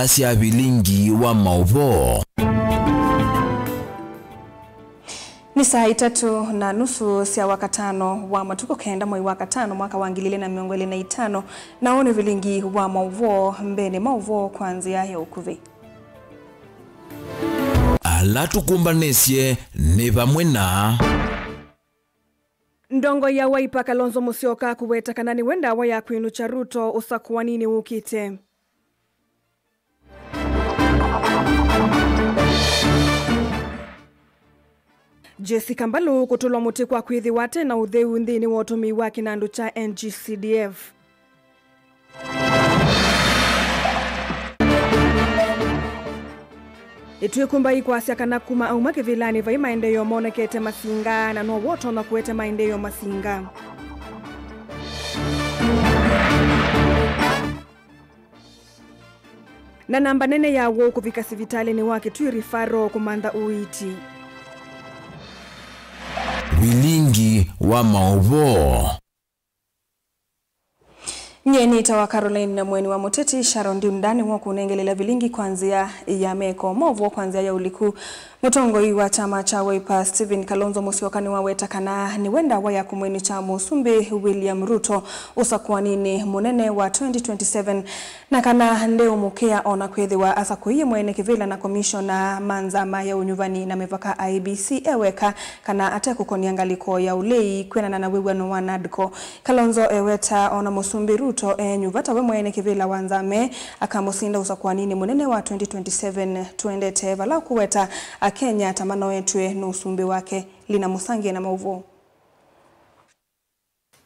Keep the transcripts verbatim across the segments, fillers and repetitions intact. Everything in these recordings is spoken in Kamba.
sya vilingi wa maũvoo. Nĩ saa itatũ na nusu sya Wakatano wa matukũ kenda, mwei wa katano, mwaka wa ngili ilĩ na mĩongo ĩlĩ na itano, na ũũ nĩ vilingi wa maũvoo. Mbeenĩ maũvoo kwa nzĩa ya ũkuvĩ. Ala tũkũmbanĩsye nĩ vamwe na. Ndongoi ya Wiper Kalonzo Musyoka kũweta kana nĩwe ndawa ya kwĩnũkya Ruto ũsakũaninĩ wũkĩte. Jessica Mbalu kũtũlwa mũtĩ kwa kwĩthĩwa ate na ũtheu nthĩnĩ wa ũtũmĩi wa kĩnandũ kya N G C D F. Nĩtwĩkũmbai kwasya kana kuma auma kĩvĩlanĩ vai maendeeo monekete Masinga, na now'o ũtonya kũete maendeeo Masinga. Na namba nene ya awau kũvika sivitalĩnĩ wa Kitui Referral kũmantha ũiiti. Vilingi wa maũvoo. Nyie nĩtawa Caroline na mweni wa mũteti Sharon Ndunda nĩw'o kũnengelela vilingi kwa nzĩa ya meko. Maũvoo kwa nzĩa ya ũliku. Mũtongoi wa kyama kya Wiper Stephen Kalonzo Musyoka nĩwaweta kana nĩwe ndawa ya kũmwĩnĩkya Mũsumbĩ William Ruto ũsakũaninĩ mũnene wa twenty twenty-seven, na kana ndeũmũkĩa o na kwĩthĩwa asakũie mwene kĩvĩla na komishona ma nzama ya ũnyuvani na mĩvaka I E B C e weka kana atekũkonia ngalĩko ya ũlei kwĩanana na wĩw'ano wa NADCO. Kalonzo eweta o na Mũsumbĩ Ruto e nyuva tawe mwene kĩvĩla wa nzama akamũsinda ũsakũaninĩ mũnene wa twenty twenty-seven. Tũendete vala kũweta Akenya ta manoetw'e nĩ ũsumbĩ wake. Lina Mũsangie na maũvoo.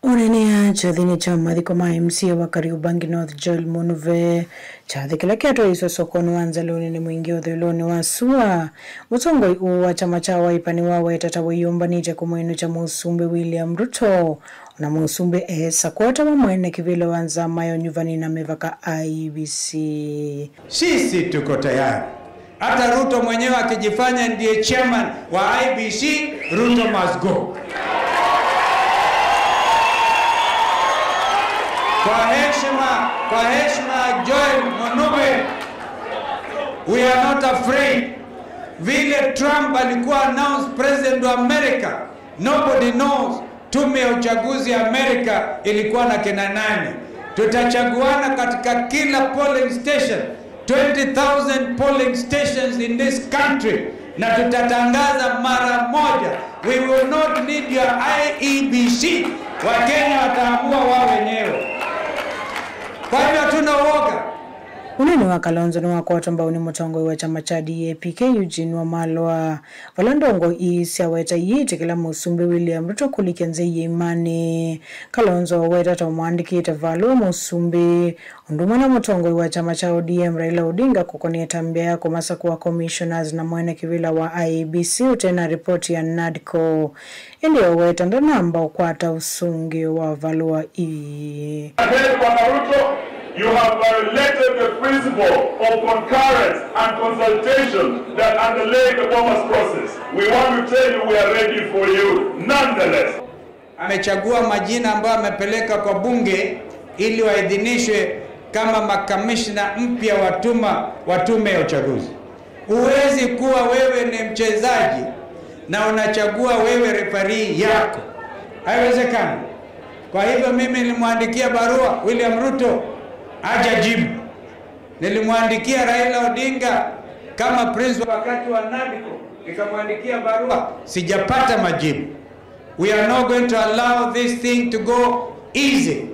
Ũneenea kyathĩnĩ kya mathiko ma M C A wa Kariobangi North Joel Munuve, kyathĩ kĩla kyatwaĩĩswe sokonĩ wa Nzalũnĩ nĩ mwingĩ ũthũĩlonĩ wa sua. Mũtongoi ũũ wa kyama kya Wiper nĩwaweta ta wĩyũmbanĩtye kũmwĩnũkya Mũsumbĩ William Ruto, o na Mũsumbĩ eesa kũetawa mwene kĩvĩla wa nzama ya ũnyuvani na mĩvaka I E B C. Sisi tuko tayari. Hata Ruto mwenyewe akijifanya ndiye chairman wa I E B C, Ruto must go. Kwa heshima, kwa heshima, Joel Munuve, we are not afraid. Vile Trump alikuwa announced president wa America, nobody knows tume ya uchaguzi ya Amerika ilikuwa na kina nani. Tutachaguana katika kila polling station, twenty thousand polling stations in this country, na tutatangaza mara moja. We will not need your I E B C. Wakenya wataamua wao wenyewe. Kwa hivyo hatuna uoga. Ũnene wa Kalonzo nĩwakwatwa mbau nĩ mũtongoi wa kyama kya D A P K Eugene Wamalwa, vala ndongoi ii syaweta iitĩkĩla Mũsumbĩ William Ruto kũlikya nzei ya imanĩ. Kalonzo waweta ta ũmwandĩkĩte valũa Mũsumbĩ, ũndũ ũmwe na mũtongoi wa kyama kya O D M Raila Odinga kũkonĩa ĩtambya ya kũmasakũa commissioners na mwene kĩvĩla wa I E B C ũte na ripoti ya NADCO. Ĩndĩ oweta ndanamba ũkwata ũsũngĩo wa valũa ii. Again, Bwana Ruto, you have violated the principle of concurrence and consultation that underlay the Bomas process. We want to tell you we are ready for you. Nonetheless, amechagua majina ambayo amepeleka kwa bunge ili waidhinishwe kama makamishna mpya wa tuma, wa tume ya uchaguzi. Huwezi kuwa wewe ni mchezaji na unachagua wewe referee yako. Haiwezekani. Kwa hivyo mimi nilimwandikia barua William Ruto, hajajibu. Nilimwandikia Raila Odinga kama principal wakati wa NADCO, nikamwandikia barua, sijapata majibu. We are not going to allow this thing to go easy.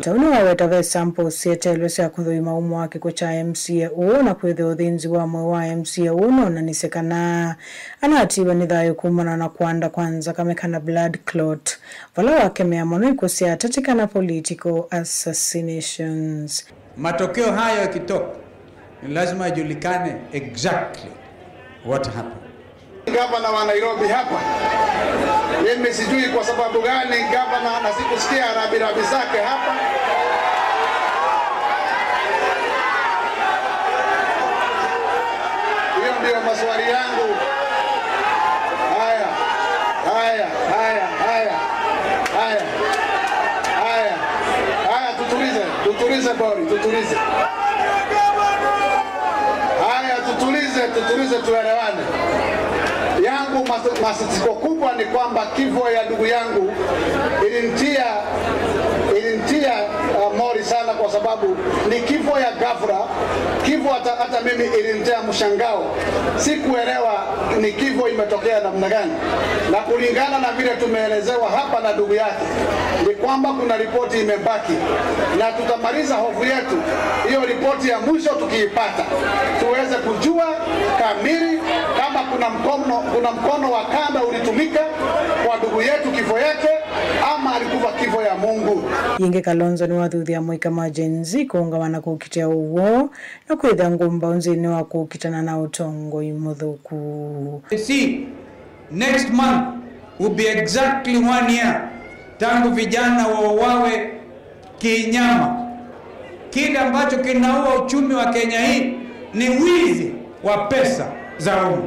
Tau nĩwaweta ve samples syeteelwe sya kũthũima umo wa kĩkw'ũ kya M C A ũũ, na kwĩthĩwa ũthĩnzi wa mwĩĩ wa M C A ũũ nũnanĩsye kana anatiwa nĩ thayũ kumana na kwanda kwa nzakame kana blood clot, vala wakemea mũno ikw'ũ sya ateti kana political assassinations. Matokeo hayo yakitoka, ni lazima ijulikane exactly what happened. Gavana wa Nairobi hapa. Mimi sijui kwa sababu gani gavana anasikusikia rabirabi zake hapa. Hiyo ndio maswali yangu. Haya, haya, haya, haya. Haya. Haya, tutulize, tutulize bori, tutulize. Tulize, tuelewane. Yangu mas-, masikitiko kubwa ni kwamba kifo ya ndugu yangu ilinitia, ilinitia, uh, mori sana, kwa sababu ni kifo ya ghafla. Kifo hata, hata mimi ilinitia mshangao. Sikuelewa ni kifo imetokea namna gani. Na kulingana na vile tumeelezewa hapa na ndugu yake, ni kwamba kuna ripoti imebaki, na tutamaliza hofu yetu, hiyo ripoti ya mwisho tukiipata, tuweze kujua kamili kama kuna mkono, kuna mkono wa kanda ulitumika kwa ndugu yetu kifo yake, ama alikufa kifo ya Mungu. Yĩngĩ, Kalonzo nĩwathuthya amũika ma Gen Z kũũngama na kũkitĩa ũw'o na kwĩthĩa ngũmbaũ nthĩnĩ wa kũkitana na ũtongoi mũthũku. You see, next month will be exactly one year tangu vijana wauawe kinyama. Kile ambacho kinaua uchumi wa Kenya hii ni wizi wa pesa za umma.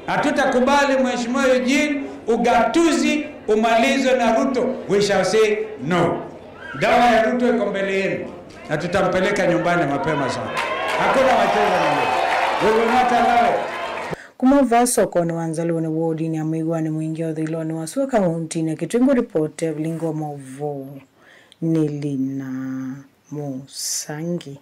Hatutakubali, Mheshimiwa Eugene, ugatuzi umalizwe na Ruto. We shall say no. Dawa ya Ruto iko mbele yenu na tutampeleka nyumbani mapema sana. Hakuna wacheza na Ruto. We will not allow it. Kuma vaa sokonĩ wa Nzalũnĩ wodinĩ ya Mwĩw'anĩ Mwingĩ ũthũĩlonĩ wa sua kauntinĩ ya Kitui, ngũripoti Evelyn Ngoma, ũvoo nĩ Lina Mũsangi.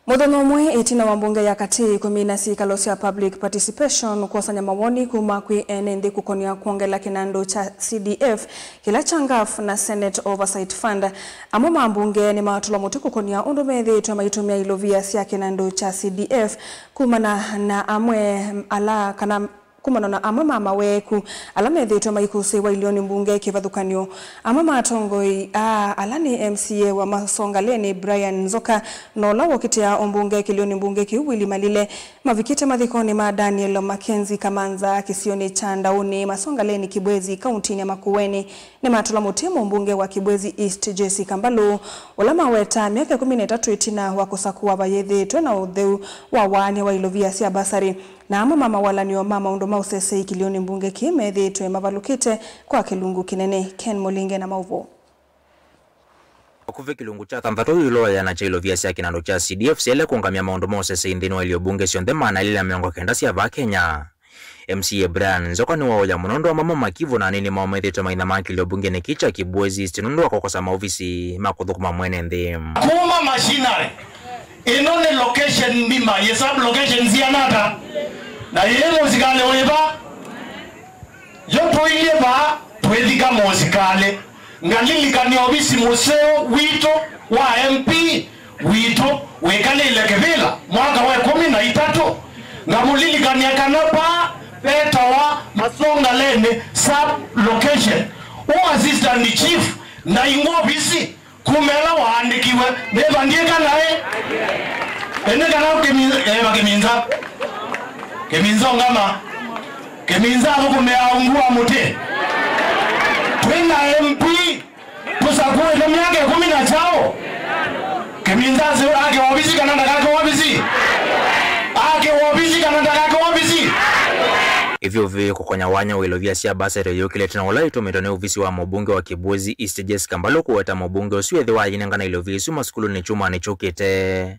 Mũthenya ũmwe ĩtina wa mbunge ya katĩ kũmina syĩkalo sya public participation kwosany'a mawoni kuma kwĩ ene nthĩ kũkonia kwongela kĩnandũ kya C D F kĩla kya ngaf na Senate Oversight Fund, amwe ma ambunge nĩmatũla mũtĩ kũkonia ũndũ methĩĩtwe maitũmĩa ilovia sya kĩnandũ kya C D F kumana na amwe ala, kana kumana na amwe ma maweeku ala methĩĩtwe maikusĩĩwa ilioni mbunge kĩvathũkany'o. Amwe ma atongoi aa ala nĩ M C A wa Masongaleni Brian Nzoka na ũla wokitĩa ũmbunge kĩlioni mbunge kĩu Willy Malile mavikĩte mathikonĩ ma Daniel Mackenzie Kamanza kĩsionĩ kya Ndaũnĩ, Masongaleni Kibwezi, kauntinĩ ya Makueni. Nĩmatũla mũtĩ mũmbunge wa Kibwezi East Jessie Kambalũ, ũla maweta myaka ĩkũmi na ĩtatũ ĩtina wa kũsakũa vayĩthĩĩtwe na ũtheu wa waany'a wa ilovia sya basarĩ. Na amwe ma mawalany'o ma maũndũ ma ũsesei kĩlioni mbunge kĩĩ methĩĩtwe mavalũkĩte kwa kĩlungu kĩnene. Ken Mũlinge na maũvoo. Vakuvĩ kĩlungu kya thanthatũ ĩũlũ wa ĩana kya ilovia sya kĩnandũ kya C D F syaĩle kũũngamya maũndũ ma ũsesei nthĩnĩ wa ilio mbunge syonthe maana elĩ na mĩongo kenda sya vaa Kenya. M C A Brian Nzoka nĩwaũya mũno ũndũ amwe ma makivu na anini moo methĩĩtwe maithamaa kĩlio mbungenĩ kĩĩ kya Kibwezi East nũndũ wa kũkosa maovisi ma kũthũkũma mwene nthĩ. Kuma machinery. Ĩno nĩ location nima, yĩ sub location siana ata? Na yĩ mũsikalĩ wĩva? Yo tũilyĩ vaa, twĩthika mũsikalĩ. Ngalilikany'a ovisi mũseo witũ wa M P witũ wĩkalĩle kĩvĩla mwaka wa ĩkũmi na itatũ. Ngamũlilikany'a kana vaa vetawa Masongaleni sub location. Ũ assistant chief ndaingwa ovisi. Kuma ĩla waandĩkiwe, nĩva ndiĩka naĩ? Ĩndĩ kana Kĩmi-, eva Kĩminza. Kĩminza ũngama. Kĩminza athũkũmĩaa ungu wa mũtĩ. Twĩ na M P tũsakũĩte myaka ĩkũmi na kyaũ? Kĩminza ake wovisi kana ndakake wovisi? Ake wovisi kana ndakake wovisi? Ĩvyũvĩ kũkonya wanya wa ilovia sya basarĩ yũkĩlĩte na ũla ĩtũmĩtwe nĩ ovisi wa mũmbunge wa Kibwezi East Jessie Kambalũ kũweta mũmbunge ũsu ethĩwa ainengana ilovia isu masukulunĩ kyumwanĩ kyũkĩte.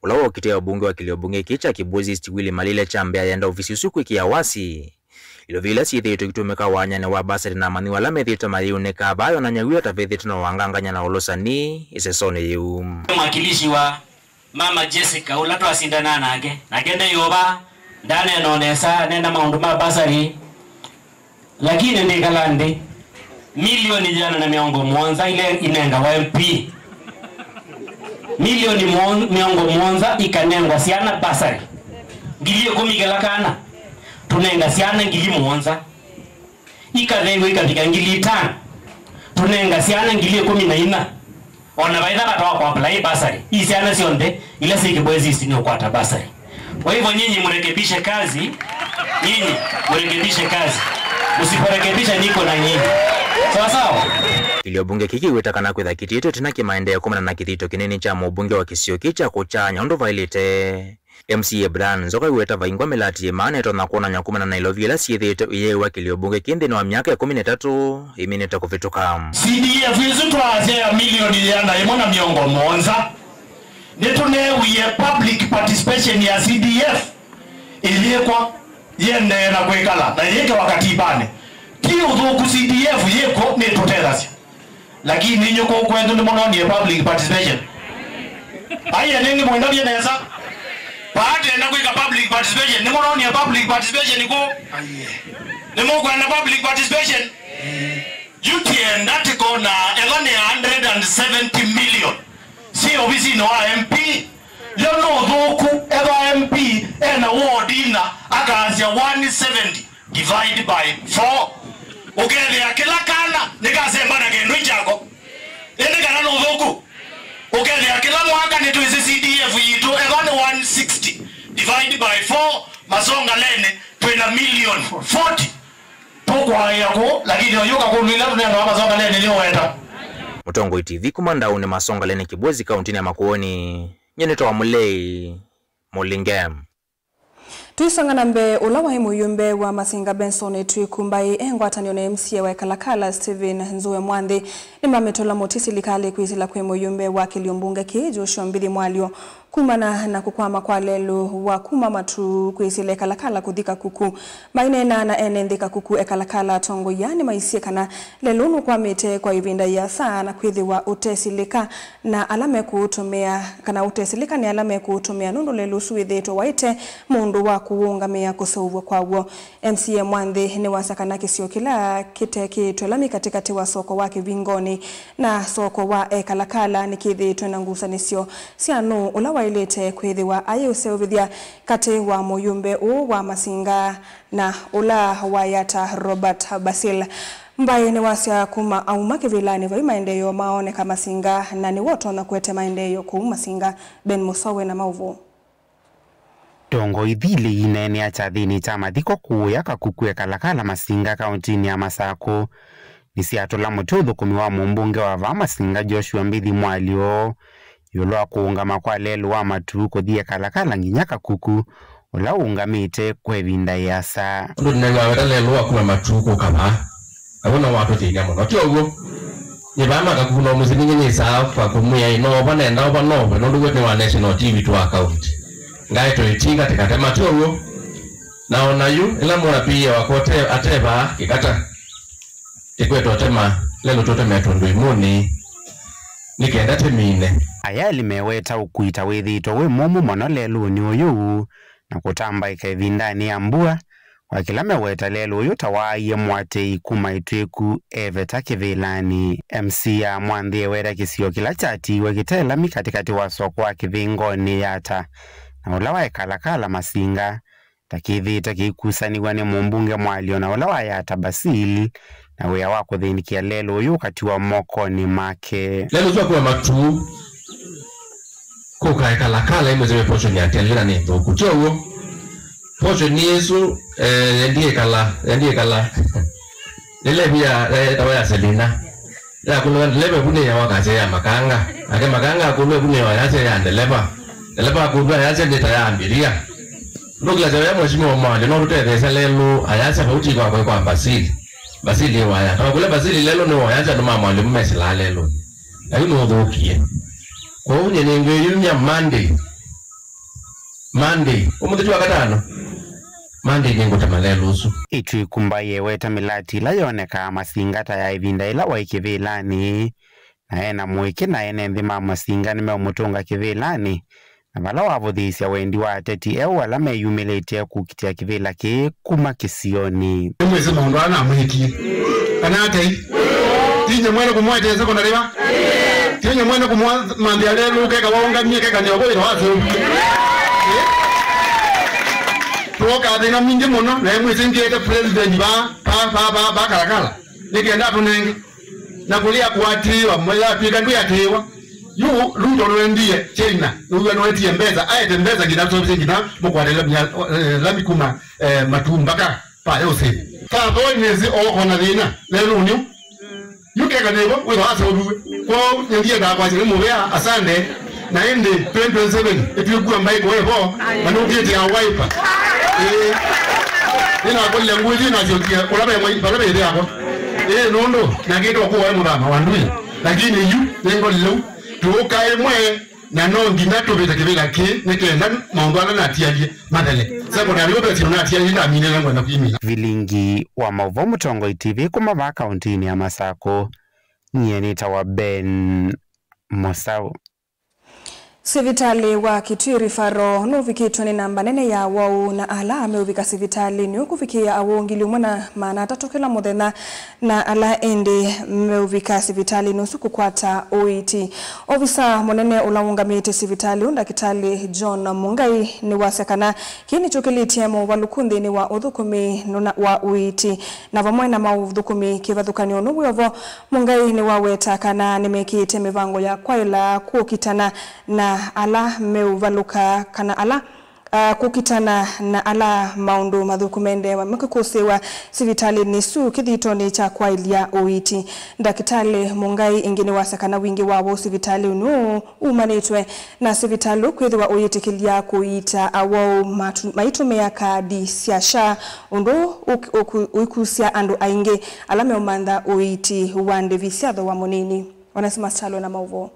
Ũla wokitĩa ũmbunge wa kĩlio mbunge kĩĩ kya Kibwezi East Willy Malile kyambĩa yenda ovisi ũsu kwĩkĩa wasi ilovia ila syĩthĩĩtwe ikĩtũmĩka wanyanĩ wa basarĩ na amanyĩw'a ala methĩĩtwe mayĩunĩka vaa yonany'a wia ta vethĩĩtwe na ũangangany'a na ũlũsani ĩsesonĩ yĩu. Mwakilishi wa Mama Jessica, ũla twasindanaa nake, nake ndeyova, ndaneena o nesa, aneena maũndũ ma basarĩ. Lakini ndĩkala nthĩ, milioni ĩana na mĩongo mũonza ile inengawa M P. Milioni mũon-, mĩongo mũonza ikanengwa syana basarĩ. Ngili ĩkũmi kĩla kana, tũnenga syana ngili mũonza. Ikatheew'a ikavika ngili itano, tũnenga syana ngili ĩkũmi na inya. O na vaitha vata wa kũapply bursary, ii syana syonthe ila syĩ Kibwezi East nĩũkwata bursary. Kwa hivyo nyinyi mrekebishe kazi, nyinyi mrekebishe kazi. Msiporekebisha niko na nyinyi. Sawa sawa? Kĩlio mbunge kĩĩ kĩweta kana kwĩtha kĩtiĩtwe ĩtina kĩmaendee kumana na kĩthito kĩnini kya mũmbunge wa kĩsio kĩĩ kya kũkyanya ũndũ vaĩlĩte. M C A Brian Nzoka aiweta vaingwa mĩlati ĩmaana ĩtonya kwonany'a kumana na ilovia ila syĩthĩĩtwe iyĩĩwa kĩlio mbunge kĩ nthĩnĩ wa myaka ĩkũmi na ĩtatũ ĩminĩte kũvĩtũka. C D F ĩsu twaasya ya milioni ĩana ĩmwe na mĩongo mũonza, nĩtũneewie public participation ya C D F yĩkwa yĩendee na kwĩkala na yĩkĩwa katibanĩ. Ti ũthũku, C D F yĩkw'o nĩtũtethasya. Lakini inyuĩ kũu kwenyu nĩmũnonie public participation? Aiye, nĩngĩ mwendavye nesa. Paatenda kwĩka public participation, nĩmũnonie public participation kũu? Nĩmũkwenda public participation? Yu tienda tĩkona ethwa nĩ a hundred and seventy million syĩ ovisinĩ wa M P. Yo nĩ ũthũku ethwa M P ena ward ina akaasya one seventy divide by four, ũkethĩa kĩla kana nĩkasemba na kĩndũ ikyako. Ĩndĩ kana nĩ ũthũku? Ũkethĩa kĩla mwaka nĩtwĩsĩ C D F yitũ ethwa nĩ one sixty divide by four, Masongaleni twĩ na million forty. Tũkwaĩa kũu, lakini oyũka kũndũ ila tũnengawa Masongaleni nĩũweta. Mũtongoi T V kuma Ndaũnĩ Masongaleni Kĩbwezi kauntinĩ ya Makueni, nyie nĩtawa Mũlei Mũlinge. Tũisonga na mbee, ũla waĩ mũyumbe wa Masinga Benson Twikumbai e ngwatanĩo na M C A wa Ekalakala Stephen Nzue Mwanthi nĩmamĩtũla mũtĩ silikalĩ kwĩsĩla kwĩ mũyumbe wa kĩlio mbunge kĩĩ Joshua Mbithi Mwalyo kumana na kũkwama kwa lelũ wa kuma Matuu kwĩsĩla Ekalakala kũthi Kakuku. Maineena na ene nthĩ Kakuku, Ekalakala atongoi aa nĩmaisye kana lelũ nũkwamĩte kwa ĩvinda ĩasa na kwĩthĩwa ũtesĩlĩka na ala mekũũtũmĩa, kana ũtesĩlĩka nĩ ala mekũũtũmĩa, nũndũ lelũ ũsu wĩthĩĩtwe waĩte mũndũ wa kũũũngamĩa kũseũvw'a kwaw'o. M C A Mwanthi nĩwasya kana kĩsio kĩla kĩtekĩĩtwe lami katĩkatĩ wa soko wa Kĩvingoni na soko wa Ekalakala nĩkĩthĩĩtwe na ngusanĩsyo sya nũũ ũla waĩlĩte kwĩthĩwa ayĩũseũvĩthya katĩ wa mũyumbe ũũ wa Masinga na ũla waĩ ata Robert Basil. Mbaĩ nĩwasya kuma auma kĩvĩlanĩ vai maendeeo maoneka Masinga, na nĩwe ũtonya kũete maendeeo kũu Masinga. Ben Mũsowe na maũvoo. Ndongoi thilĩ ineenea kyathĩnĩ kya mathiko kũũya Kakuku Ekalakala Masinga kaũntinĩ ya Masakũ nĩsyatũla mũtĩ ũthũkũmi wa mũmbunge wa vaa Masinga Joshua Mbithi Mwalyo ĩũlũ wa kũũngama kwa lelũ wa Matuu kũthi Ekalakala nginya Kakuku, ũla ũũngamĩte kwa ĩvinda ĩasa. Ũndũ nĩnaweta lelũ wa kuma Matuu kũka vaa, naw'o no watũthĩny'a mũno, ti ũw'o? Nĩ vaa ma Kakuku no mũsĩ ningĩ nĩsaa kwa kũmwĩa ĩ, noova nenda ova nove, nũndũ we nĩ wa national T V twa county. Ngaĩ tũĩtinga tĩkatema, ti ũw'o? Na o na yu, ĩla mũapia wakwa ũte-, ate vaa kĩkata, ĩkwetwa tema, lelũ tũteme tũndũ imũnĩ, nĩ kenda tĩmine. Aya elĩ meweta ũkui ta wĩthĩĩtwe wĩ mũmũ mũno lelũnĩ ũyũ, na kũtambaĩka ĩvindanĩ ya mbua, kwa kĩla meweta lelũ ũyũ ta waaie mũatĩĩi kuma Ĩtwĩku eveta kĩvĩlanĩ. M C A Mwanthi eweta kĩsio kĩla kyatiiwe kĩte lami katĩkatĩ wa soko wa Kĩvingoni Yata na ũla wa Ekalakala Masinga, ta kĩthĩĩtwe kĩikusanĩw'a nĩ mũmbunge Mwalyo na ũla wa Yata Basil, na wĩa wa kũthĩnĩkĩa lelũ ũyũ ũkatiwa mokonĩ make. Lelũ ũsu wa kuma Matuu kũka Ekalakala imwĩsĩwe portion ya Telina nĩ nthũku, ti ũw'o? Portion ĩsu, eh, yendie ĩkala, yendie ĩkala. Nĩ levy ya, ya, ya, ya Selina. Yakũlwa ndeleva ĩvunĩĩawa akasya ya makanga. Nake makanga akũlwa ĩvunĩĩawa ayasya ya ndeleva. Ndeleva akũlwa ayasya nĩ ta ya ambĩlĩa. Ndũkĩlasya wĩa Mheshimiwa Mwalyo, no tũtetheesya lelũ, ayasya vau ti kwakwa kwa Basili. Basili ĩwaya. Tawakũlya Basili lelũ nĩ woyasya andũ ma Mwalyo mesĩlaa lelũnĩ. Na yu nũthũkie. Kwoou nyie nĩngwĩyumya Monday. Monday, ũmũnthĩ ti Wakatano? Monday nĩngũtema lelũ ũsu. Ĩtwĩku Mbaĩ eweta mĩlati ĩla yonekaa Masinga ta ya ĩvinda ĩla waĩ kĩvĩlanĩ, na ena mũĩkĩ na ene nthĩ ma Masinga nĩmeũmũtũnga kĩvĩlanĩ, na vala wavũthĩĩsya wendi wa ateti eũ ala meyumĩlĩtye kũkitĩa kĩvĩla kĩĩ kuma kĩsionĩ. Nĩmwĩsĩ maũndũ aa namwĩkie. Kana atei? Ti nyie mwene kũmũetee sekondalĩ va? Ti nyie mwene kũmũmanthĩa lelũ keka waũngamie keka nĩovo wĩra wa aseũvi? Tũoka thĩna mingĩ mũno, na nĩmwĩsĩ ngĩete president va, va, va, va, va Kalakala. Nĩkenda atũnenge. Na kũlea kũatĩĩwa, mwĩyatw'ĩka ndwĩatĩĩwa. Yu Ruto nũendie China, nũw'a nũetie mbesa, aete mbesa nginya tũsovĩsye nginya mũkwatĩle mya-, eh, lami kuma, eh, Matuu mbaka pa Yose. Tatho nĩsĩ okona thĩna, lelũnĩ. Yu keka nĩvo, wĩtha waseũviw'e. Kwoou, nĩndiendaa kwasya nĩ mũvea, asande, na ĩndĩ twenty twenty-seven, ĩtwĩkua mbaĩ kũevo, na nũkĩtĩa Wiper. Ĩĩ. Nĩnakũlile ngũĩthi nasyokie, ũla ve mwai, vala vĩthĩ yakwa. Ĩĩ, nũndũ, nakĩtwa kũoe mũthama wa ndui. Lakini yu, nĩngolile u, tũũka ĩmwe, Na no nginya tũvĩte kĩvĩla kĩĩ nĩ kenda maũndũ ala natialie mathele. Sekondalĩ ũvesyo natialie ndaminĩle ngwenda kwĩmina. Vilingi wa maũvoo Mũtongoi T V kuma vaa kaũntĩnĩ ya Masakũ. Nyie nĩtawa Ben Mũsaũ. Sivitalĩ wa Kitui Referral nũvikĩtwe nĩ namba nene ya awau, na ala meũvika sivitalĩnĩ ũũ kũvikĩa awau ngili ĩmwe na maana atatũ kĩla mũthenya, na ala ĩndĩ meũvika sivitalĩnĩ ũsu kũkwata ũiiti. Ovisa mũnene ũla ũũngamĩte sivitalĩ ũũ, Ndakĩtalĩ John Mũngai, nĩwasya kana kĩĩ nĩkyũkĩlĩtye movalũku nthĩnĩ wa ũthũkũmi nũna wa ũiiti, na vamwe na maũthũkũmi kĩvathũkany'o nũw'o vo. Mũngai nĩwaweta kana nĩmekĩĩte mĩvango ya kwaĩla kũkitana na ala meũvalũka kana ala, ah, kũkitana na ala maũndũ mathũku mendeewa makĩkũsĩĩwa sivitalĩnĩ ĩsu kĩthitonĩ kya kwaĩlya ũiiti. Ndakĩtalĩ Mũngai ĩngĩ nĩwasya kana wingĩ wa awau sivitalĩnĩ ũũ umanĩtwe na sivitalĩ ũũ kwĩthĩwa ũyĩtĩkĩlya kũiita awau matu- maitũmĩa kaadi sya SHA, ũndũ ũk- ũku- ũikusya andũ aingĩ ala meũmantha ũiiti wa ndĩvi sya thooa mũnini. Onesimus Kyalo na maũvoo.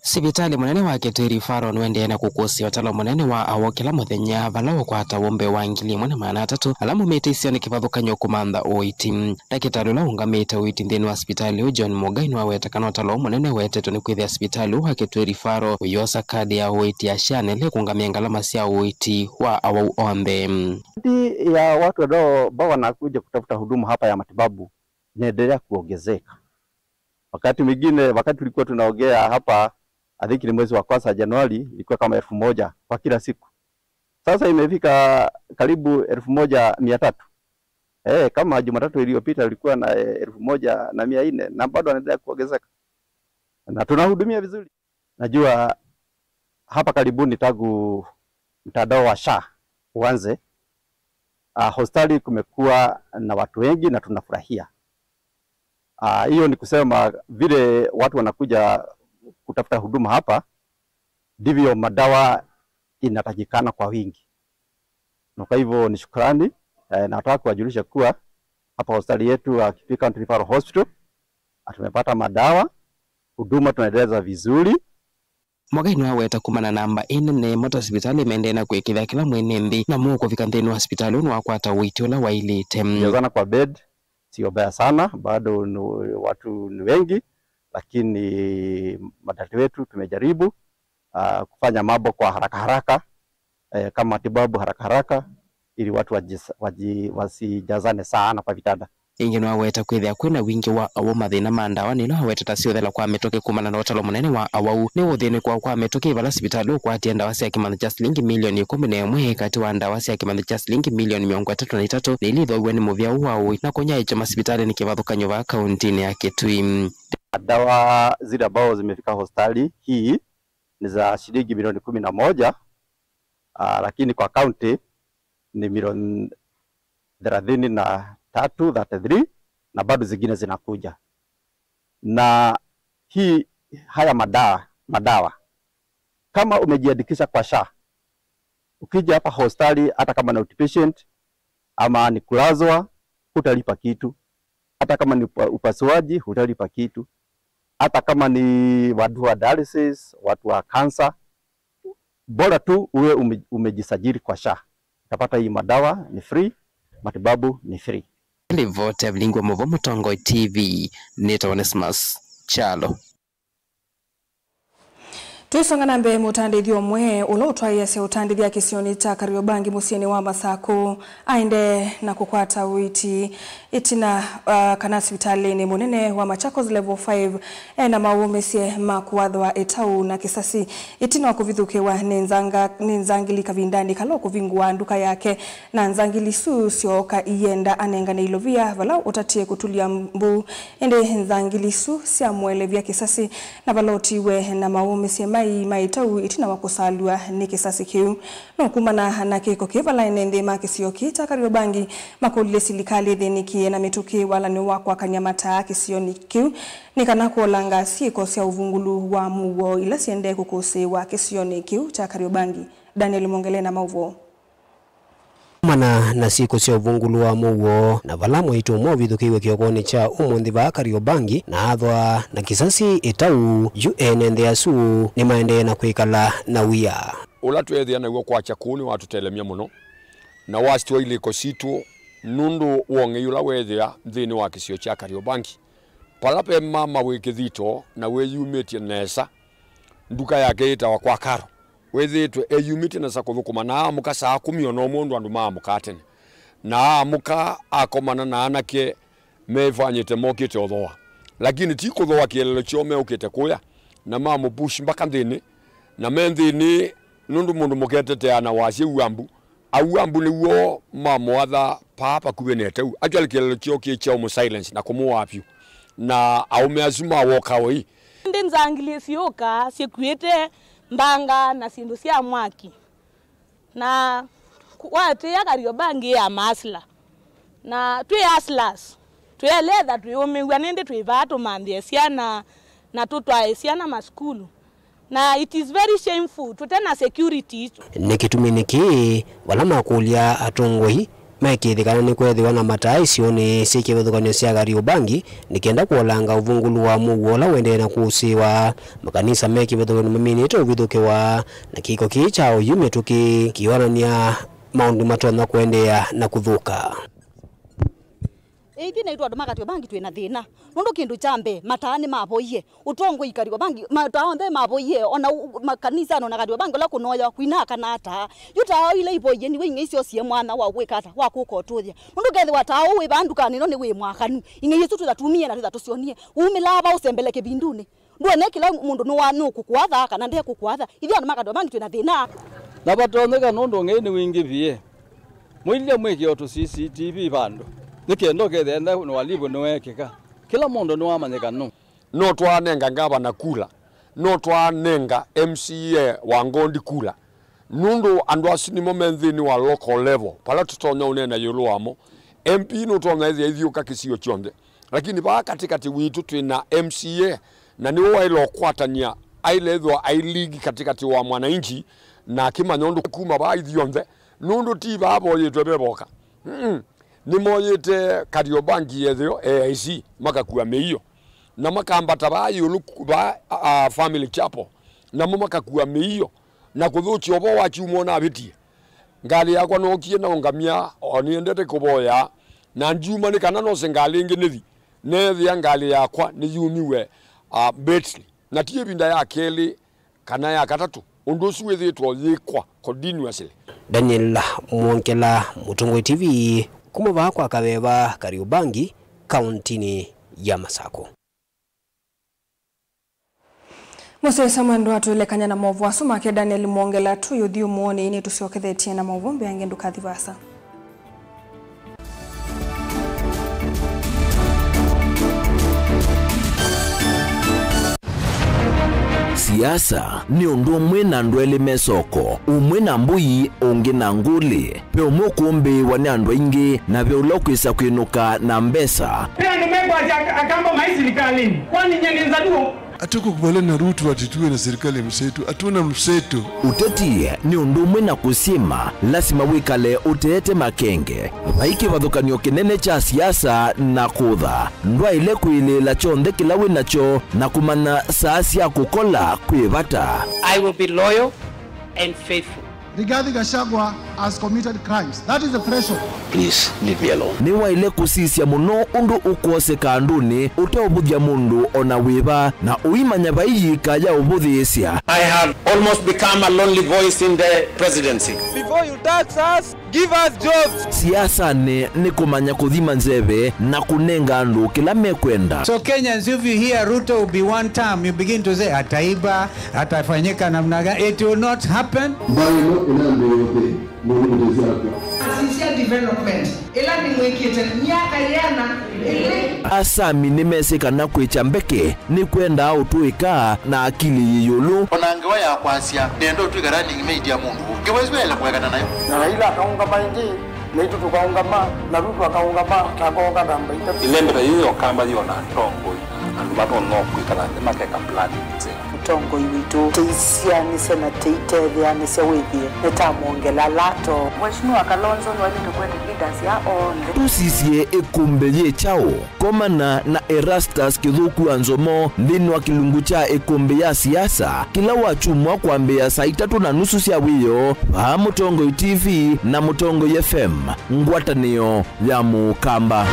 Sivitalĩ mũnene wa Kitui Referral nũendee na kũkũsĩa ũtalo mũnene wa awau kĩla mũthenya, vala ũkwata awau mbee wa ngili ĩmwe na maana atatũ ala maumĩte isionĩ kĩvathũkany'o kũmantha ũiiti. Ndakĩtalĩ ũla ũũngamĩte ũiiti nthĩnĩ wa sivitalĩ ũũ, John Mũngai, nĩwaweta kana ũtalo ũũ mũnene ũetetwe nĩ kwĩthĩa sivitalĩ ũũ wa Kitui Referral ũyosa kadi ya ũiiti ya SHA na ĩla ĩkũngamĩa ngalama sya ũiiti wa awau onthe. Idadi ya watu wanao- ambao wanakuja kutafuta huduma hapa ya matibabu inaendelea kuongezeka. Wakati mwingine, wakati tulikuwa tunaongea hapa, I think ni mwezi wa kwanza Januari, ilikuwa kama elfu moja kwa kila siku. Sasa imefika karibu elfu moja mia tatu. Eh, kama Jumatatu iliyopita ilikuwa na, eh, elfu moja na mia nne, na bado anaendelea kuongezeka. Na tunahudumia vizuri. Najua hapa karibuni tangu mtandao wa SHA uanze, ah, hospitali kumekuwa na watu wengi na tunafurahia. Ah, hiyo ni kusema vile watu wanakuja kutafuta huduma hapa, ndivyo madawa inatakikana kwa wingi. Na kwa hivyo ni shukrani, eh, nataka kuwajulisha kuwa hapa hospitali yetu ya Kitui County Referral Hospital, ah, tumepata madawa, huduma tunaendeleza vizuri. Mũngai nĩwaweta kumana na namba ĩ nene, mota sivitalĩ maendee na kũĩkĩĩthya kĩla mwene nthĩ na mũũ kũvika nthĩnĩ wa sivitalĩ ũũ nĩwakwata ũiiti ũla waĩlĩte. Kujazana kwa bed sio mbaya sana, bado ni, watu ni wengi, lakini madaktari wetu tumejaribu, ah, kufanya mambo kwa haraka haraka, eh, kama matibabu haraka haraka, ili watu wajis- waji- wasijazane sana kwa vitanda. Ĩngĩ nĩwaweta kwĩthĩa kwĩna wingĩ wa awau mathĩna ma ndawa, na ĩla waweta ta syũthela kwa mĩtũkĩ kumana na ũtalo mũnene wa awau. Nĩ ũthĩnĩkwa kwa mĩtũkĩ vala sivitalĩ ũkwatie ndawa sya kĩmanthĩ kya silingi milioni ĩkũmi na ĩmwe katĩ wa ndawa sya kĩmanthĩ kya silingi milioni mĩongo ĩtatũ na itatũ, na ila ithooiwe nĩ mũvĩa ũũ wa ũiiti na kũnyaĩĩkya masivitalĩnĩ kĩvathũkany'o vaa kaũntĩnĩ ya Kitui. Dawa zile ambazo zimefika hospitali hii ni za shilingi milioni kumi na moja, ah, lakini kwa kaunti ni milioni thelathini na tatu, thirty-three, na bado zingine zinakuja. Na hii, haya madawa, madawa, kama umejiandikisha kwa SHA, ukija hapa hospitali, hata kama ni outpatient ama ni kulazwa, hutalipa kitu. Hata kama ni upa- upasuaji, hutalipa kitu. Hata kama ni watu wa dialysis, watu wa cancer, bora tu uwe ume- umejisajili kwa SHA, utapata hii madawa ni free, matibabu ni free. Livoti ya vilingi wa maũvoo Mũtongoi T V, nĩtawa Onesmus Kyalo. Twĩsonga na mbee, mũtandĩthyo ũmwe ũla ũtwaĩĩasya ũtandĩthya kĩsionĩ kya Kariobangi mũsyĩnĩ wa Masakũ aendee na kũkwata ũiiti ĩtina, ah, kana sivitalĩnĩ mũnene wa Machakos Level five ena mawũmĩsye ma kũathwa ĩtau na kĩsasi ĩtina wa kũvithũkĩwa nĩ nzanga- nĩ nzangili kavindanĩ kala ũkũvingũa nduka yake, na nzangili isu syooka iyenda anengane ilovia vala ũtatie kũtulya mbuu. Ĩndĩ nzangili isu syamũelevya kĩsasi, na vala ũtiwe na mawũmĩsye mai ma ĩtau ĩtina wa kũsalw'a nĩ kĩsasi kĩu. No kumana na kĩko kĩĩ, vala ene nthĩ ma kĩsio kĩĩ kya Kariobangi makũlilye silikalĩ ĩthĩnĩkĩe na mĩtũkĩ walanĩ wa kwakany'a mataa kĩsionĩ kĩu, nĩ kana kũolanga syĩko sya ũvungũlu wa mũuo ila syendee kũkũsĩĩwa kĩsionĩ kĩu kya Kariobangi. Daniel Mwongele na maũvoo. Mana na syĩko sya ũvungũlu wa mũuo, na vala mwaitũ ũmwe ũvithũkĩiwe kĩokonĩ kya ũmũnthĩ vaa Kariobangi na athwa na kĩsasi ĩtau, yu ene nthĩ asu nĩmaendee na kwĩkala na wia. Ũla tweethĩa naw'o kwakya kũu nĩwatũtelemya mũno, na wasitwa ilĩko sitũ nũndũ wa ũng'ei ũla weethĩa nthĩnĩ wa kĩsio kya Kariobangi, vala ve mama wĩ kĩthito na wĩyumĩtye nesa, nduka yake yĩtawa Kwa Karo. Wĩthĩĩtwe eyumĩtye nesa kũthũkũma, na aamũka saa kũmi o na ũmwe ũndũ andũ maamũkaa tene, na aamũka akomana na anake meĩvanyĩte mokĩte ũthooa, lakini ti kũthooa kĩeleelo kyoo meũkĩte kũya, na mamũpush mbaka nthĩnĩ, na me nthĩnĩ nũndũ mũndũ mũketetea na wasya uambu. Auambu nĩw'o mamũatha paa vakuvĩ na ĩtau. Actually, kĩeleelo kyoo kĩ kya ũmũ silence na kũmũwaa vyũ. Na aũme asu ma walk away. Ĩndĩ nzangili syũka syĩkuĩte mbanga na syĩndũ sya mwaki. Na ku-, watĩĩa Kariobangi ya mahasla. Na twĩ hustlers. Twĩeleetha twĩũmĩw'a nĩndĩ twĩ vaa tũmanthĩe syana na tũtwae syana masukulu. Na it is very shameful, tũte na security. Nĩ kĩtuminĩ kĩĩ, vala makũlya atongoi mekĩĩthĩ kana nĩkweethĩwa na mataa isionĩ syĩ kĩvathũkany'o sya Kariobangi nĩ kenda kũolanga ũvungũlu wa mũuo ũla ũendee na kũsĩĩwa. Makanisa me kĩvathũkany'o maminĩte ũvithũkĩwa, na kĩko kĩĩ kya oyu mĩtũkĩ kĩonany'a maũndũ matonya kũendeea na kũthũka. Ĩĩ, ithyĩ naitũ andũ ma Kariobangi twĩ na thĩna. Nũndũ kĩndũ kya mbee, mataa nĩmavoie. Ũtongoi Kariobangi, mataa onthe mavoie, ona u-, makanisanĩ, ona Kariobangi ũla kũnoya, kwina kana taa. Yu taa ila ivoie, niwe ing'ei syosie mwanya wa kwĩka ata, wa kũka ũtũthya. Nũndũ kethĩwa taa ũũ wĩ vaa ndukanĩ ĩno nĩ wĩ mwakanu. Ing'ei isu tũtatumie na tũtatũsyonie. Umĩlaa va ũsembele kĩvindunĩ. Ndwone kĩla mũndũ nũwa-, nũkũkũatha kana ndekũkũatha. Ithyĩ andũ ma Kariobangi twĩ na thĩna. Na vatonyeka nũndũ ũng'ei nĩwingĩvie. Mũilye mwĩkĩe o tũ C C T V vandũ. Nĩ kenda ũkethĩa enda nĩ walivũ nĩweekĩka. Kĩla mũndũ nĩwamanyĩka nũ. No twaanenga ngavana kula. No twaanenga M C A wa Ngondi kula. Nũndũ andũ asu nĩmo me nthĩnĩ wa local level, vala tũtonya ũneena ĩũlũ wamo. M P nũtonya ĩthĩa ithiũka kĩsio kyonthe. Lakini vaa katĩkatĩ witũ twĩ na M C A, na nĩwe waĩle ũkwatany'a, aĩle ĩthwa aĩ link katĩkatĩ wa mwananchi, na akĩmanya ũndũ kuma vaa ithyonthe, nũndũ ti vaa voyĩtwe ve voka. Mm-mm. Nĩmoyĩte Kariobangi yethĩo A I C, makakua mĩio, na makambata vaa ĩũlũ ku-, vaa, a, a, Family Chapel, namo makakua mĩio, na kũthũkya ũvoo wa kyumwa ũnavĩtie. Ngalĩ yakwa nookie naũngamya, o nĩendete kũvoya, na ndyuma nĩ kana nose ngalĩ ĩngĩ nĩthi. Neethĩa ngalĩ yakwa nĩyumiwe, a, betri, na ti ĩvinda ya kelĩ kana ya katatũ ũndũ ũsu wĩthĩĩtwe ũyĩkwa continuously. Daniel Mwongela, Mũtongoi T V, kuma vaa kwa Kaveva, Kariobangi, kauntinĩ ya Masako. Mũsyaĩĩsya mwendwa, twĩlekany'a na maũvoo asu make Daniel Mwongela, tũyũthi ũmũonĩ, nĩtũsyokethetye na maũvoo mbeange, ndũkathi vaasa. Siasa nĩ ũndũ ũmwe na andũ elĩ me soko, ũmwe na mbũi, ũngĩ na ngũlĩ. Ve ũmwe ũkũmbĩĩwa nĩ andũ aingĩ, na ve ũla ũkwĩsa kwĩnũka na mbesa. Ve andũ mekwasya ak-, Akamba mai silikalĩnĩ, kwani nyie nĩ Nzaluo? Hatukukubaliana na Ruto ati tuwe na serikali ya mseto. Hatuna mseto. Ũteti nĩ ũndũ ũmwe na kũsyĩma, lasima wĩkale ũteete makenge. Vai kĩvathũkany'o kĩnene kya siasa na kũtha. Ndwaĩle kwĩlĩĩla kyonthe kĩla wĩ nakyo na kũmanya saa sya kũkola kwĩ vata. I will be loyal and faithful. Rigathi Gachagua has committed crimes. That is the threshold. Please leave me alone. Nĩwaĩle kũsisya mũno ũndũ ũkwoseka andũnĩ ũteũvũthya mũndũ o na wĩva, na ũimanya vai yĩka ya ũvũthĩĩsya. I have almost become a lonely voice in the presidency. Before you tax us, give us jobs. Siasanĩ nĩ kũmanya kũthima nzeve na kũnenga andũ kĩla mekwenda. So Kenyans, if you hear Ruto will be one term, you begin to say, "Ataiba, atafanyika namna gani?" It will not happen. Mbaĩ ĩno ĩnambĩĩe ũthĩ, mũndũ mũtezi akwa. Asisya development ĩla nĩmwĩkĩte myaka yĩana ĩlĩ. Asami nĩmesĩ kana kwĩkya mbeke nĩkwendaa ũtũĩka na akili yĩ ĩũlũ. O na ngewa ya kwasya, nĩenda ũtw'ĩka running mate ya mũndũ ũngĩ, ngewa ĩsu yaĩle kũekana nayo. Na Raila akaũngama ĩngĩ, naitũ tũkaũngama, na Ruto akaũngama, na akooka namba itatũ. Ĩlembeta yĩĩ ya Ũkamba yĩona atongoi, andũ Matonya kwĩkala nthĩ makeka plan nzeo. Mũtongoi witũ, tĩisyaanĩsya na tĩitetheanĩsya wĩthĩe nĩtamwongela lato. Mheshimiwa Kalonzo nĩwaĩlĩte kũete leaders ya onthe. Tũsisye ĩkũmbĩ yĩ kyaũ? Komana na Erastus Kĩthũku wa Nzomo nthĩnĩ wa kĩlungu kya ĩkũmbĩ ya siasa kĩla wakyumwa kwambĩĩa saa itatũ na nusu sya wĩoo vaa Mũtongoi T V na Mũtongoi F M, ngwatanĩo ya Mũkamba.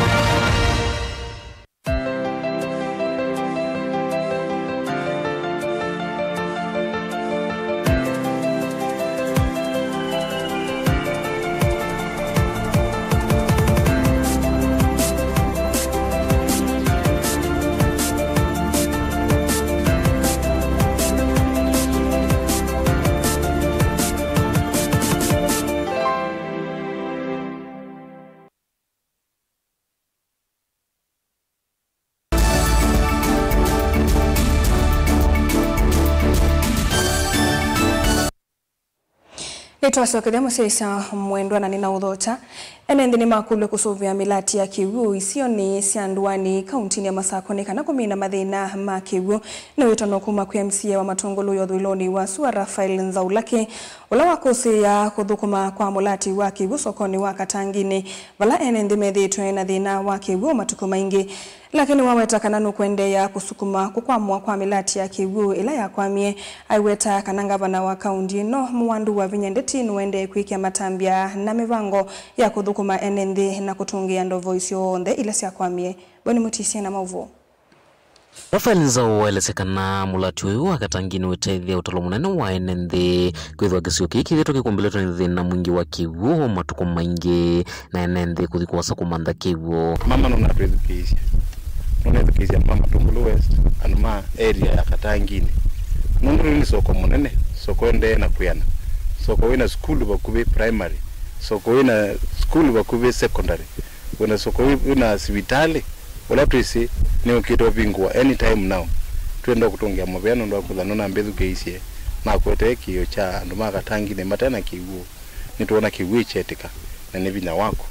Nĩtwasyokethya mũsyaĩĩsya mwendwa na nĩnaũthokya. Ene nthĩ nĩmakũlw'e kũsũvĩa mĩlati ya kĩw'ũ isionĩ sya Ndũanĩ, kauntinĩ ya Masakũ nĩ kana kũmina mathĩna ma kĩw'ũ. Nĩ wĩtano kuma kwĩ M C A wa Matũngũlũ ya ũthũĩlonĩ wa sua, Raphael Nzaulaki, ũla wakũsĩĩa kũthũkũma kwa mũlati wa kĩw'ũ sokonĩ wa Katanginĩ, vala ene nthĩ methĩĩtwe na thĩna wa kĩw'ũ matukũ maingĩ. Lakini waweta kana nũkũendeea kũsukuma kũkwamwa kwa mĩlati ya kĩw'ũ ĩla yakwamie. Aiweta kana ngavana wa kaunti ĩno, Mũwandu Wavinya Ndeti, nũendee kwĩkĩa matambya na mĩvango ya kũthũkũma ene nthĩ na kũtũngĩĩa ndovo isyonthe ila syakwamie. Boni Mũtisia na maũvoo. Raphael Nzau waelesya kana mũlati ũyũ wa Katanginĩ ũitethya ũtalo mũnene wa ene nthĩ, kwĩthĩwa kĩsio kĩĩ kĩthĩtwe kĩkũmbĩlĩtwe nĩ thĩna mwingĩ wa kĩw'ũ matukũ maingĩ, na ene nthĩ kũthi kũasa kũmantha kĩw'ũ. Mama nũnatwĩthukĩĩsya, nũnethukĩĩsya mama Tũngũlũ West, andũ ma area ya Katanginĩ. Nũndũ nĩ soko mũnene, soko endee na kwĩana, soko wĩna sukulu vakuvĩ primary, soko wĩna sukulu vakuvĩ secondary, wĩna soko wĩ-, wĩna sivitalĩ, ũla twĩsĩ nĩũkĩte ũvingũa anytime now. Twĩenda kũtũngĩa mũvea nũndũ wa kwĩthwa nũnambĩthukĩĩisye, nakwetee kĩĩo kya andũ ma Katanginĩ mate na kĩw'ũ. Nĩtwoona kĩw'ũ kyeetĩka, na nĩ vinya waku.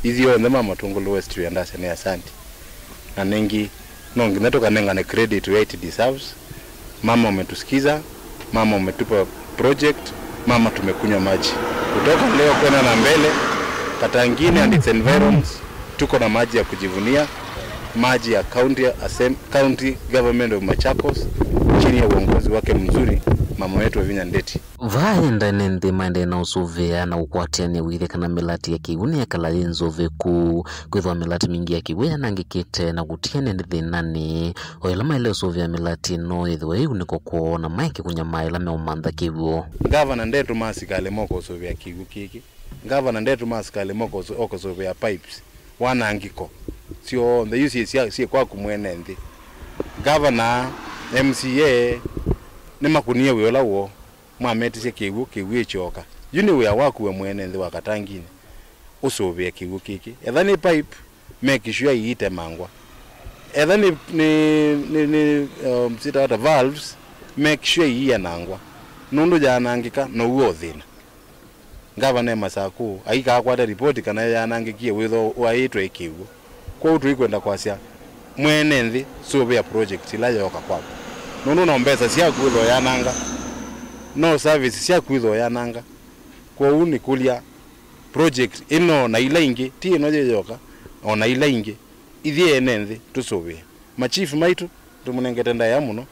Ithyonthe mama Tũngũlũ West twĩandasya nĩ asanti. Na nĩngĩ, no nginya tũkanengane credit where it deserves. Mama, umetusikiza, mama, umetupa project, mama, tumekunywa maji. Kutoka leo kwenda na mbele, Katanginĩ and its environs, tuko na maji ya kujivunia, maji ya County Assem-, County Government of Machakos, chini ya uongozi wake mzuri, mama wetu Wavinya Ndeti. Vaa enda ene nthĩ maendee na ũsũvĩa na ũkwatĩanĩa wĩthĩa kana mĩlati ya kĩw'ũ nĩyekala yĩ nzũvĩku. Kwĩthĩwa mĩlati mingĩ ya kĩw'ũ yanangĩkĩte na kũtia ene nthĩ thĩnanĩ, o ĩla maĩle ũsũvĩa mĩlati ĩno yĩthĩwe yĩ unĩko kwoo na maeke kũnyamaa ĩla meũmantha kĩw'ũ. Ngavana ndetũma asikalĩ moka ũsũvĩa kĩw'ũ kĩkĩ. Ngavana ndetũma asikalĩ moka ũsũ-, oka ũsũvĩa pipes, wanangĩko syonthe isu syĩ sya-, syĩ kwaku mwene nthĩ. Ngavana, M C A, nĩmakũnie wĩa ũla woo. Mwametisye kĩw'ũ, kĩw'ũ ĩkyoka. Yu nĩ wĩa waku we mwene nthĩ wa Katanginĩ, ũsũvĩe kĩw'ũ kĩkĩ. Etha nĩ pipe, make sure iitemangwa. Etha nĩ, nĩ, nĩ, nĩ, um, sita ata valves, make sure iianangwa. Nũndũ yaanangĩka, now'o ũthĩna. Ngavana e Masakũ, aikaakwata ripoti kana yaanangĩkie wĩthwa waĩtwe ĩ kĩw'ũ. Kwoou tũikwenda kwasya, mwene nthĩ, sũvĩa project ĩla yooka kwaku. Nũndũ no mbesa syaku wĩthwa ũyananga, no service syaku wĩthwa ũyananga. Kwoou nĩkũlya, project ĩno na ila ingĩ, ti ĩno yĩ yoka, o na ila ingĩ, ithyĩ ene nthĩ tũsũvĩe. Machief maitũ, tũmũnengete ndaĩa mũno,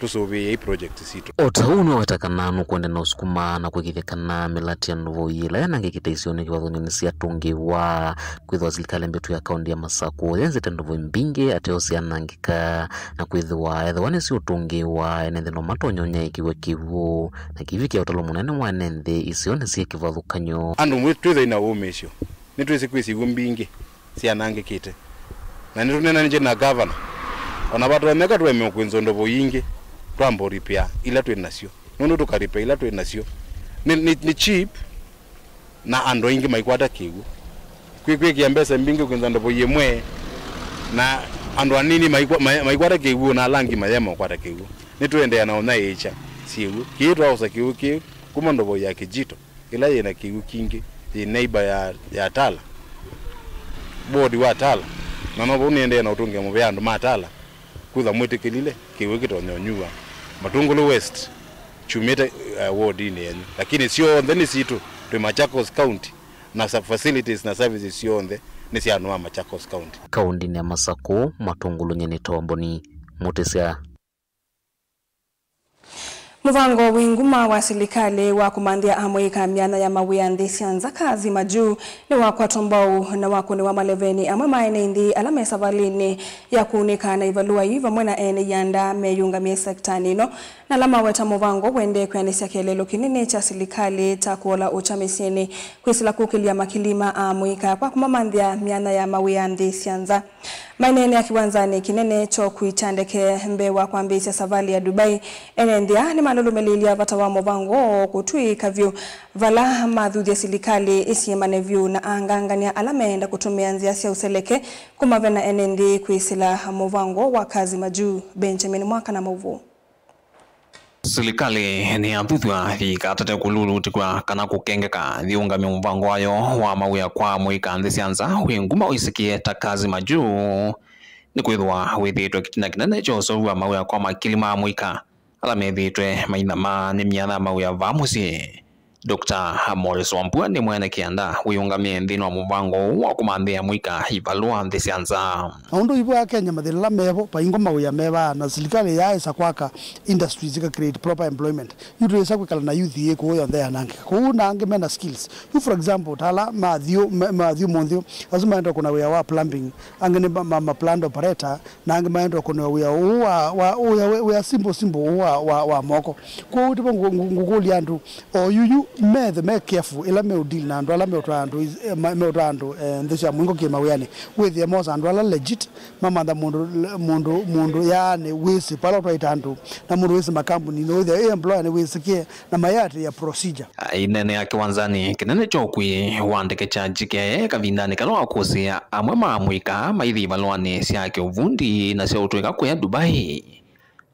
tũsũvĩei project sitũ. O ta ũu nĩwaweta kana nũkwenda na ũsukuma na kwĩkĩthya kana mĩlati ya ndovo ii ĩla yanangĩkĩte isionĩ kĩvathũkany'o nĩsyatũngĩĩwa, kwĩthĩwa silikalĩ mbĩtu ya kaunti ya Masakũ yenzĩte ndovo mbingĩ ateo syanangĩka, na kwĩthĩwa ethĩwa nĩsyũtũngĩĩwa, ene nthĩ no matonya ũnyaĩĩkĩw'a kĩw'ũ, na kĩw'ũ kya ũtalo mũnene wa ene nthĩ isionĩ syĩ kĩvathũkany'o. Andũ mwĩ-, twĩthei na ũmĩĩsyo. Nĩtwĩsĩ kwĩ syĩw'ũ mbingĩ syanangĩkĩte, na nĩtũneenanĩtye na ngavana. O na vatonyeka tũeme kwĩnzwa ndovo ingĩ, twamba ũripĩa ila twĩ nasyo, nũndũ tũkaripĩa ila twĩ nasyo. Nĩ, nĩ, nĩ cheap, na andũ aingĩ maikwata kĩw'ũ. Kwĩ kwĩkĩa mbesa mbingĩ kwĩnza ndovo yĩmwe, na andũ anini maikwa-, ma-, maikwata kĩw'ũ, na ala angĩ mayema ũkwata kĩw'ũ. Nĩtũendeea na ũnyaĩĩkya syĩw'ũ. Kĩĩ twaosa kĩw'ũ kĩĩ kuma ndovo ya Kijito, ĩla yĩ na kĩw'ũ kingĩ, yĩ neighbor ya, ya Tala, ward wa Tala, na no vau nĩendee na ũtũngĩa mũvea andũ ma Tala. Kutha mwĩtĩkĩlile, kĩw'ũ kĩtonya ũnyuwa. Matungulu West, kyumĩte, eh, ward-inĩ yenyu. Lakini syonthe nĩ sitũ, twĩ Machakos County, na sa-, facilities na services syonthe nĩ sya andũ ma Machakos County. Kaũndĩnĩ ya Masakũ, Matungulu, Nyeni, Tomboni, Mũtĩsya. Mũvango wĩ nguma wa silikalĩ wa kũmanthĩa amũika myanya ya mawĩa nthĩ sya nza, Kazi Majuu, nĩwakwatwa mbau na wakũnĩwa maleveni amwe ma ene nthĩ ala me savalĩnĩ ya kũunĩka na ivalũa ii vamwe na ene ianda meyũngamĩe sektanĩ ĩno, na ala maweta mũvango ũendee kwĩanĩsya kĩeleelo kĩnene kya silikalĩ ta kũola ũkya mĩsyĩnĩ, kwĩsĩla kũkĩlya makili ma amũika kwa kũmamanthĩa myanya ya mawĩa nthĩ sya nza. Maineenea kĩwanzanĩ kĩnene kya ũkui kya ndeke mbee wa kwambĩĩsya savalĩ ya Dubai, ene nthĩ aa nĩmalũlũmĩlĩĩlya vata wa mũvango ũũ kũtw'ĩĩka vyũ, vala mathuthya silikalĩ ĩsyĩmane vyũ na angangany'a ala meenda kũtũmĩa nzĩa sya ũseleke kũmavena ene nthĩ kwĩsĩla mũvango wa Kazi Majuu. Benjamin Mwaka na maũvoo. Silikalĩ nĩyathuthw'a yĩikatate kũlulutĩkw'a kana kũkengeka yĩũngamye mũvango wayo wa mawĩa kwa amũika nthĩ sya nza wĩ nguma wĩsĩkĩe ta Kazi Majuu, nĩkwĩthĩwa wĩthĩĩtwe kĩtina kĩnene kya ũseũvw'a mawĩa kwa makili ma amũika ala methĩĩtwe mainamaa nĩ myanya ya mawĩa vaa mũsyĩ. Doctor Morris Wambua nĩ mwene kĩanda wĩũngamĩe nthĩnĩ wa mũvango ũũ wa kũmanthĩa amũika ivalũa nthĩ sya nza. Na ũndũ ivo a Kenya, mathĩna ala mevo, vaingwa mawĩa mevaa, na silikalĩ yaaĩsa kwaka industries ika create proper employment. Yu twĩsa kwĩkala na youth yĩ kũũ yonthe yanangĩka. Kũu na angĩ mena skills. Yu, for example, ta ala mathiũ, me-, mathiũ mũnthĩ, asu maenda kũna wĩa wa plumbing, angĩ nĩ ma, ma, ma plant operator, na angĩ maenda kũna wĩa ũũ wa, wa, wĩa, wĩa simple, simple ũũ wa, wa, wa moko. Kwoou tivo ngũ-, ngũ-, ngũkũlya andũ, o yuyu methe me careful ĩla meũdeal na andũ ala meũtwaa andũ is-, eh, ma-, meũtwaa andũ, eh, nthĩ sya mũingo kĩmawĩanĩ. Wĩthĩe mosa andũ ala legit, mamantha mũndũ, mũndũ, mũndũ yaani wĩsĩ vala ũtwaĩte andũ, na mũndũ wĩsĩ makambuninĩ, wĩthĩe ĩ employer nĩwĩsĩkĩe, na mayĩatĩĩa procedure. Aineenea kĩwanzanĩ kĩnene kya ũkui wa ndeke kya J K I A kavindanĩ kala wakũsĩĩa amwe ma amũika maithi ivalũanĩ sya kĩũvundi na sya ũtũĩka kũya Dubai,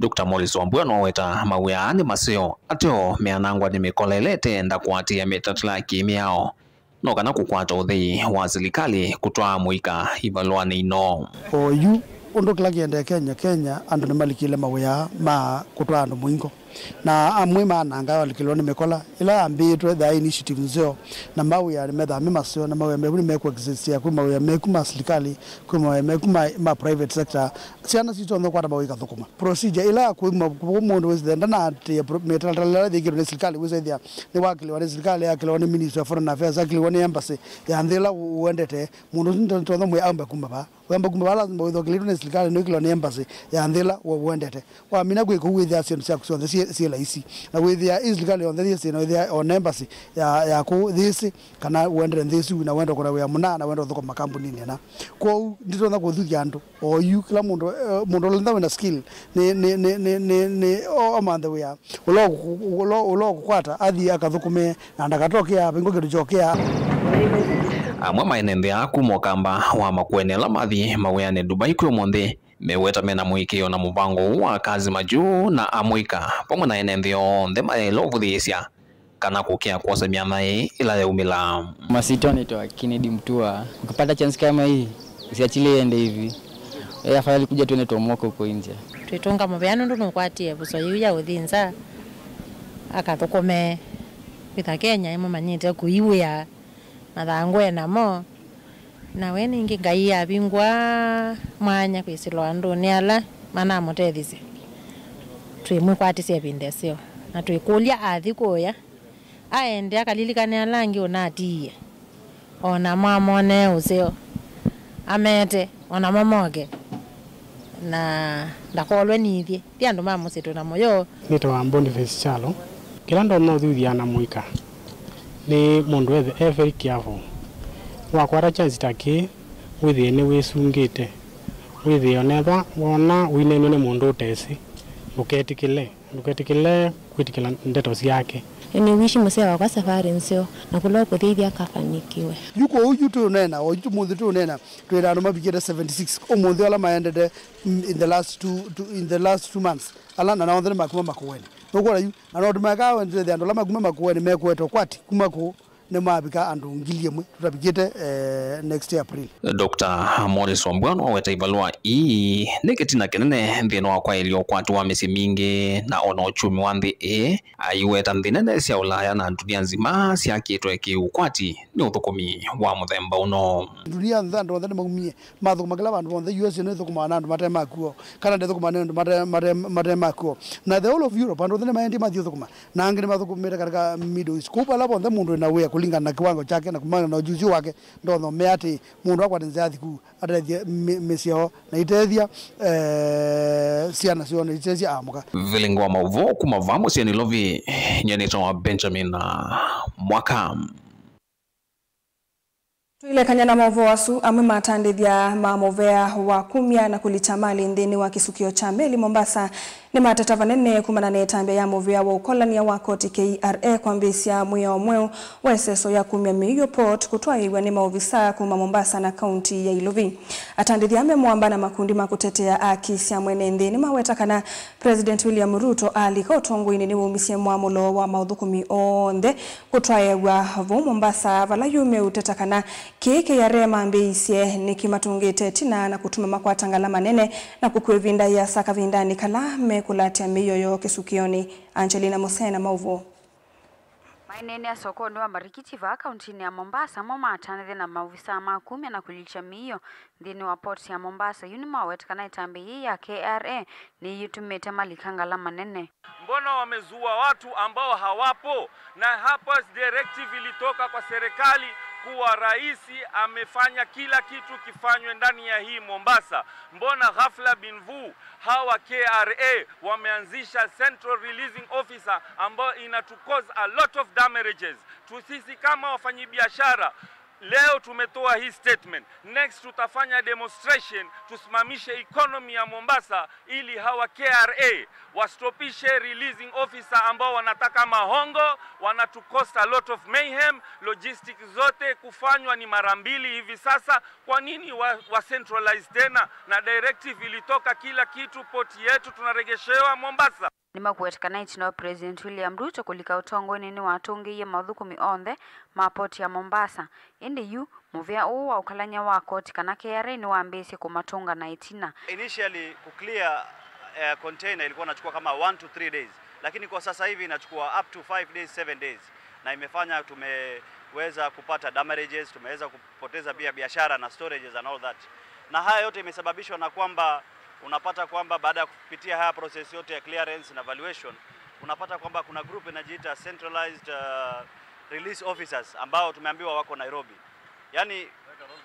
Doctor Morris Wambua noweta mawĩa aa nĩ maseo, ateo meanangwa nĩ mĩkola ĩla ĩteenda kũatĩĩa mĩtalatala ya kĩ-mĩao, no kana kũkwata ũthei wa silikalĩ kũtwaa amũika ivalũanĩ ino. O yu, ũndũ kĩla kĩendee Kenya, Kenya andũ nĩmalikĩle mawĩa ma kũtwaa andũ mũingo. Na amwe mananga malikĩlwa nĩ mĩkola ĩla yambĩĩtwe, the initiative nzeo, na mawĩa nĩmethaa me maseo, na mawĩa mevu nĩmekũexistia, kwĩ mawĩa meku ma silikalĩ, kwĩ mawĩa meku ma, ma private sector. Syana sitũ syonthe kwata mawĩa ikathũkũma. Procedure ĩla ya kũima mũndũ wĩsĩ ndanatĩĩa pro-, mĩtalatala ĩla yĩkĩtwe nĩ silikalĩ, wĩsĩthĩa nĩwakĩlĩwa nĩ silikalĩ, yakĩlĩwa nĩ Ministry of Foreign Affairs, yakĩlĩwa nĩ embassy ya nthĩ ĩla ũ-, ũendete. Mũndũ ũsu nĩtũtonya mwĩa aũmbe kuma va. Wemba kuma vala wĩthokĩlĩtwe nĩ silikalĩ nĩwĩkĩlwa nĩ embassy ya nthĩ ĩla we ũendete. Wamina kwĩka ũu, wĩthĩa syĩndũ syaku syonthe syĩ, syĩ laisi. Na wĩthĩa ĩ silikalĩ yonthe yĩsĩ, na wĩthĩa ona embassy ya, ya kũu yĩsĩ, kana ũendete nthĩ ĩsu, na wenda kũna wĩa mũna, na wenda ũthũkũma kambuninĩ ĩna. Kwoou, nditonya kũthuthya andũ. O yu, kĩla mũndũ, eh, mũndũ ũla wĩna skill, nĩ, nĩ, nĩ, nĩ, nĩ, nĩ, o-, amanthe wĩa. Ũla ũkũ-, ũla, ũla ũkũkwata, athi akathũkũme, na ndakatokea, vingwa kĩndũ kyokea. Amwe ma ene nthĩ aa kuma Ũkamba wa Makueni ala mathi mawĩanĩ Dubai kwĩ ũmũnthĩ, meweta mena mũĩkĩĩo na mũvango ũũ wa Kazi Majuu na amũika, vamwe na ene nthĩ onthe mayaĩle ũvũthĩĩsya kana kũkĩa kwosa myanya ĩĩ ĩla yaumĩla. Masitwa naitwa Kennedy Mutua. Ukipata chance kama hii, usiachilie iende hivi. Eh, afadhali kuja tuende tuomoke huko nje. Twĩtũnga mũvea nũndũ nũkwatie vuso yĩu ya ũthi nza, akathũkũme. Kwĩtha Kenya ĩmũmanyĩte kũiwĩa mathangũ e namo. Na we ningĩ Ngai avingũa mwanya kwĩsĩlwa andũnĩ ala manamũtethisye. Twĩmwĩkwatĩsya ĩvinda ĩseo, na twĩkũlya athi kũya, aende akalilikane ala angĩ ũnatiie, o namo amonee ũseo, amete, o namo moke, na ndakolwe nithyĩ. Ti andũ ma mũsyĩ twĩ namo yo. Nĩtawa Boniface Kyalo. Kĩla ndonya ũthuthya na mũika nĩ mũndũ ethe e very careful. Wakwata chance ta kĩĩ, wĩthĩe nĩwĩsungĩte. Wĩthĩe onethwa wona ũineenw'a nĩ mũndũ ũtesĩ, ndũketĩkĩle, ndũketĩkĩle kwĩtĩkĩla ndeto syake. Nĩ wishi mũseo wakwa safari nzeo, na kũla ũkũthĩithya akafanikiwe. Yu kwoou yu tũũneena, o yu tũmũnthĩ tũũneena, twĩ na andũ mavikĩte seventy six ũmũnthĩ ala maendete, mm, in the last two, two, in the last two months. Ala na onthe nĩmakuma Makueni. Nũkwona yu, na no tũmekaa wendete andũ ala makuma Makueni mekũete ũkwati kuma kũũ, nĩmavika andũ ngili ĩmwe tũtavikĩte, eh, next April. Doctor Morris Wambua nĩwaweta ivalũa ii nĩ kĩtina kĩnene nthĩnĩ wa kwaĩlya ũkwati wa mĩsyĩ mingĩ na ona ũkyumi wa nthĩ ĩĩ, aiweta nthĩ nene sya Ũlaya na ndunia nzima syakĩtwe kĩ-ũkwati nĩ ũthũkũmi wa mũthemba ũno. Ndunia nthĩ andũ onthe nĩmaumie mathũkũma kĩla vandũ vonthe. U S nĩthũkũmawa na andũ mate makw'o, Canada ĩthũkũmawa nĩ andũ mate, mate, mate makw'o, na the whole of Europe andũ onthe nĩmaendie mathi ũthũkũma, na angĩ nĩmathũkũmĩte katika Middle East. Kũu vala vonthe mũndũ wĩna wĩa kũlingana na kĩwango kyake na kũlingana na ũjuzi wake, ndonya ũmea atĩ mũndũ akwate nzĩa athi kũu atethye mĩ-, mĩsyĩ yoo na itethya, eh, syana syoo na itethya amũka. Vilingi wa maũvoo kuma vaa mũsyĩ Nairobi, nyie nĩtawa Benjamin Mwaka. Tũilekany'a na maũvoo asu, amwe ma atandĩthya ma mũvea wa kumya na kũlikya malĩ nthĩnĩ wa kĩsukĩo kya meli Mombasa nĩmateta vanene kumana na ĩtambya ya mũvea wa ũkolany'a wa koti K R A kwambĩĩsya mwĩao mweũ wa ĩseso ya kumya mĩio port kũtwaĩĩw'a nĩ maovisaa kuma Mombasa na kaunti ya Ilovi. Atandĩthya aa me mũamba na makundi ma kũtetea aki sya mwene nthĩ nĩmaweta kana President William Ruto alika ũtongoinĩ nĩwaumisye mwamũlo wa maũthũkũmi onthe kũtwaĩaw'a vau Mombasa, vala yu meũteta kana kĩĩ K R A mambĩĩisye nĩkĩmatũngĩte ĩtina na kũtuma makwata ngalama nene na kũkw'a ĩvinda yĩasa kavindanĩ kala mekũlatya mĩio yoo kĩsukĩonĩ. Angelina Musena, maũvoo. Maineenea sokonĩ wa Marikiti vaa kauntinĩ ya Mombasa, amwe ma atanĩthya na maovisaa ma kumya na kũlikya mĩio nthĩnĩ wa port ya Mombasa yu nĩmaweta kana ĩtambya yĩĩ ya K R A nĩyĩtũmĩte malika ngalama nene. Mbona wamezua watu ambao hawapo? Na hapa directive ilitoka kwa serikali kuwa rais amefanya kila kitu kifanywe ndani ya hii Mombasa. Mbona ghafla bin vu hawa K R A wameanzisha Central Releasing Officer ambayo ina to cause a lot of damages? Tu sisi kama wafanyibiashara, leo tumetoa hii statement. Next tutafanya demonstration, tusimamishe economy ya Mombasa ili hawa K R A wastopishe releasing officer ambao wanataka mahongo, wana to cause a lot of mayhem, logistics zote kufanywa ni mara mbili hivi sasa. Kwa nini wa, wa centralize tena? Na directive ilitoka, kila kitu, port yetu tunaregeshewa Mombasa. Nĩmakũweta kana ĩtina wa President William Ruto kũlika ũtongoinĩ nĩwatũngĩie maũthũkũmi onthe ma port ya Mombasa. Ĩndĩ yu, mũvea ũũ wa ũkalany'a wa koti kana K R A nĩwambĩĩsye kũmatũnga na ĩtina. Initially, ku clear, eh, container ilikuwa inachukua kama one to three days, lakini kwa sasa hivi inachukua up to five days, seven days, na imefanya tumeweza kupata damages, tumeweza kupoteza pia biashara na storages and all that. Na haya yote imesababishwa na kwamba unapata kwamba baada ya kupitia haya process yote ya clearance na valuation, unapata kwamba kuna group inajiita centralized, uh, release officers ambao tumeambiwa wako Nairobi. Yaani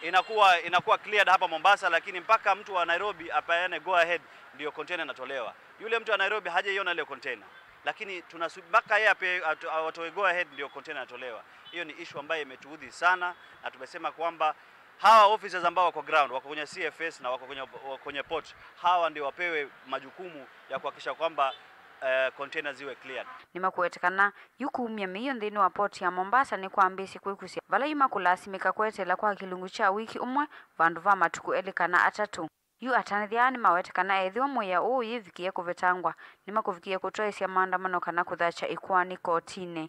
inakuwa, inakuwa cleared hapa Mombasa, lakini mpaka mtu wa Nairobi apeane go ahead ndio container inatolewa. Yule mtu wa Nairobi hajaiona ile container, lakini tunasu-, mpaka yeye ape-, atu-, atoe go ahead ndio container inatolewa. Hiyo ni issue ambayo imetuudhi sana, na tumesema kwamba hawa officers ambao wako ground, wako kwenye C F S na wako kwenye, wako kwenye port, hawa ndio wapewe majukumu ya kuhakikisha kwamba, eh, container ziwe cleared. Nĩmakũweta kana yu kumya mĩio nthĩnĩ wa port ya Mombasa nĩkwambĩĩsye kwĩkusya, vala yu makũlasimĩka kweteela kwa kĩlungu kya wiki ũmwe vandũ va matukũ elĩ kana atatũ. Yu atanĩthya aa nĩmawete kana ethĩwa mũĩa ũũ ũyĩvikĩe kũvetangwa, nĩmakũvikĩe kũtwaĩsya maandamano kana kũthakya ĩkoani kotinĩ.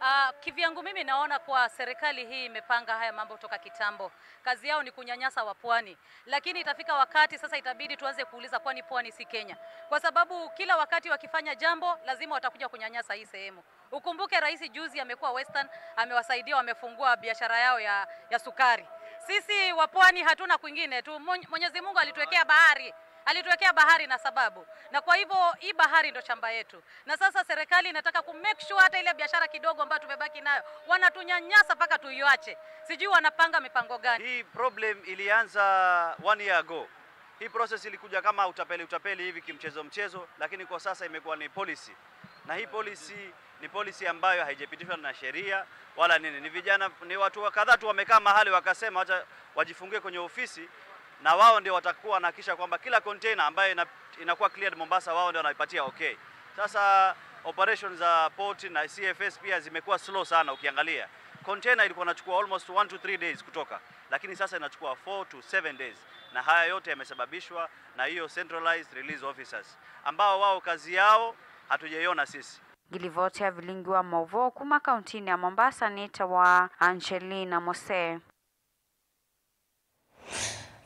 Ah, kivyangu mimi naona kuwa serikali hii imepanga haya mambo kutoka kitambo. Kazi yao ni kunyanyasa wapwani. Lakini itafika wakati sasa itabidi tuanze kuuliza, kwani pwani si Kenya? Kwa sababu kila wakati wakifanya jambo, lazima watakuja kunyanyasa hii sehemu. Ukumbuke rais juzi amekuwa Western, amewasaidia, wamefungua biashara yao ya, ya sukari. Sisi wa pwani hatuna kwingine tu. Mwen-, Mwenyezi Mungu alituwekea bahari. Alituwekea bahari na sababu. Na kwa hivyo hii bahari ndo shamba yetu. Na sasa serikali inataka ku make sure hata ile biashara kidogo ambayo tumebaki nayo, wanatunyanyasa mpaka tuiache. Sijui wanapanga mipango gani. Hii problem ilianza one year ago. Hii process ilikuja kama utapeli, utapeli hivi kimchezo mchezo, lakini kwa sasa imekuwa ni policy. Na hii policy ni policy ambayo haijapitishwa na sheria wala nini. Ni vijana, ni watu wa kadhaa tu wamekaa mahali wakasema wacha wajifungie kwenye ofisi, na wao ndio watakuwa wanahakikisha kwamba kila container ambayo ina-, inakuwa cleared Mombasa, wao ndio wanaipatia okay. Sasa operations za port na C F S pia zimekuwa slow sana. Ukiangalia, container ilikuwa inachukua almost one to three days kutoka, lakini sasa inachukua four to seven days, na haya yote yamesababishwa na hiyo centralized release officers ambao wao kazi yao hatujaiona sisi. Ngilivoti ya vilingi wa maũvoo kuma kauntinĩ ya Mombasa nĩtawa Angelina Mose.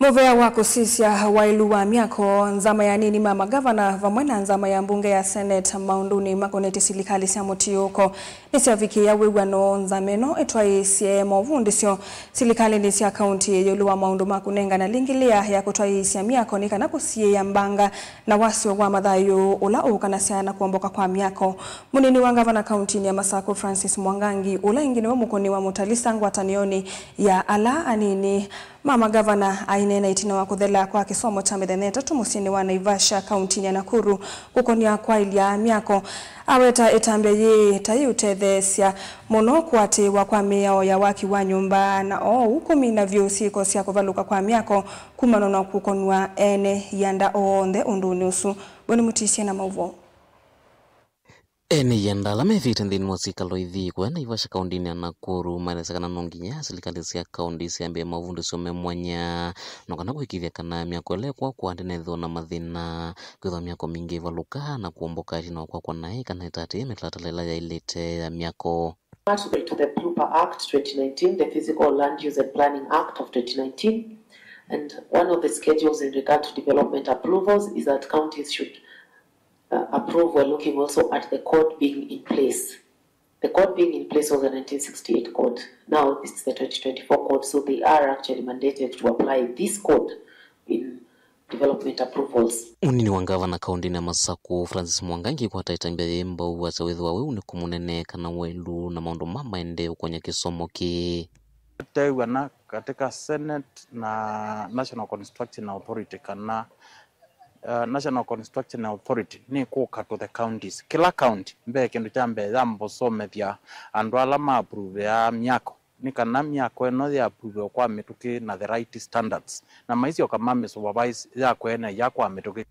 Mũvea wa kũsisya waĩlu wa myako, nzama ya anini ma magavana vamwe na nzama ya mbunge ya Senate maũndũnĩ makonetye silikalĩ sya mũtiũko nĩsyavikĩĩa wĩw'ano. Nzama ĩno ĩtwaĩĩsye movundĩsyo silikalĩnĩ sya kaunti ĩũlũ wa maũndũ ma kũnengana lingĩlĩa ya kũtwaĩĩsya myako nĩ kana kũsiĩĩa mbanga na wasyo wa mathayũ ũla ũũkanasya na kũomboka kwa myako. Mũnini wa ngavana kauntinĩ ya Masakũ, Francis Mwangangi, ũla ĩngĩ nĩwe mũkũni wa Mũtalisa ngwatanĩonĩ ya ala anini ma magavana, aineena ĩtina wa kũthela kwa kĩsomo kya mĩthenya ĩtatũ mũsyĩnĩ wa Naivasha, kauntinĩ ya Nakuru, kũkonia kwaĩlya myako. Aweta ĩtambya yĩĩ ta yĩũtetheesya mũno kũatĩĩwa kwa mĩao ya waki wa nyũmba, na oou kũmina vyũ syĩko sya kũvalũka kwa myako kumana na kũkonw'a ene ianda onthe ũndũnĩ ũsu. Boni Mũtisye na maũvoo. Ene ianda ala methĩĩte nthĩnĩ wa syĩkalo ithi kũya Naivasha kauntinĩ ya Nakuru maelesya kana no nginya silikalĩ sya kaunti syambĩe mavundĩsyo me mwanya no kana kũĩkĩĩthya kana myako ĩla ĩkwakwa ndĩnethĩwa na mathĩna, kwĩthwa myako mingĩ ĩvalũka na kũomboka ĩtina wa kwakwa naĩ kana ĩtatĩĩe mĩtalatala ĩla yaĩlĩte ya myako. Pathway to the PLUPA Act twenty nineteen, the Physical Land Use and Planning Act of twenty nineteen, and one of the schedules in regard to development approvals is that counties should uh, approve, we're looking also at the code being in place. The code being in place was the nineteen sixty-eight code. Now it's the twenty twenty-four code, so they are actually mandated to apply this code in development approvals. Mũnini wa ngavana kauntinĩ ya Masakũ, Francis Mwangangi, kwata ĩtambya yĩĩ mbau asya wĩthĩwa wĩu nĩ kũmũnene kana waĩlu na maũndũ ma maendee ũkonya kĩsomo kĩĩ. Tew'ana katika Senate na National Construction Authority kana uh, National Construction Authority nĩ kũka to the counties. Kĩla county, mbee kĩndũ kya mbee yambosomethya andũ ala ma approve ya myako nĩ kana myako ĩno yĩ approve kwa mĩtũkĩ na the right standards, na maisyoka mamĩ supervise yakwe na yakwa mĩtũkĩ.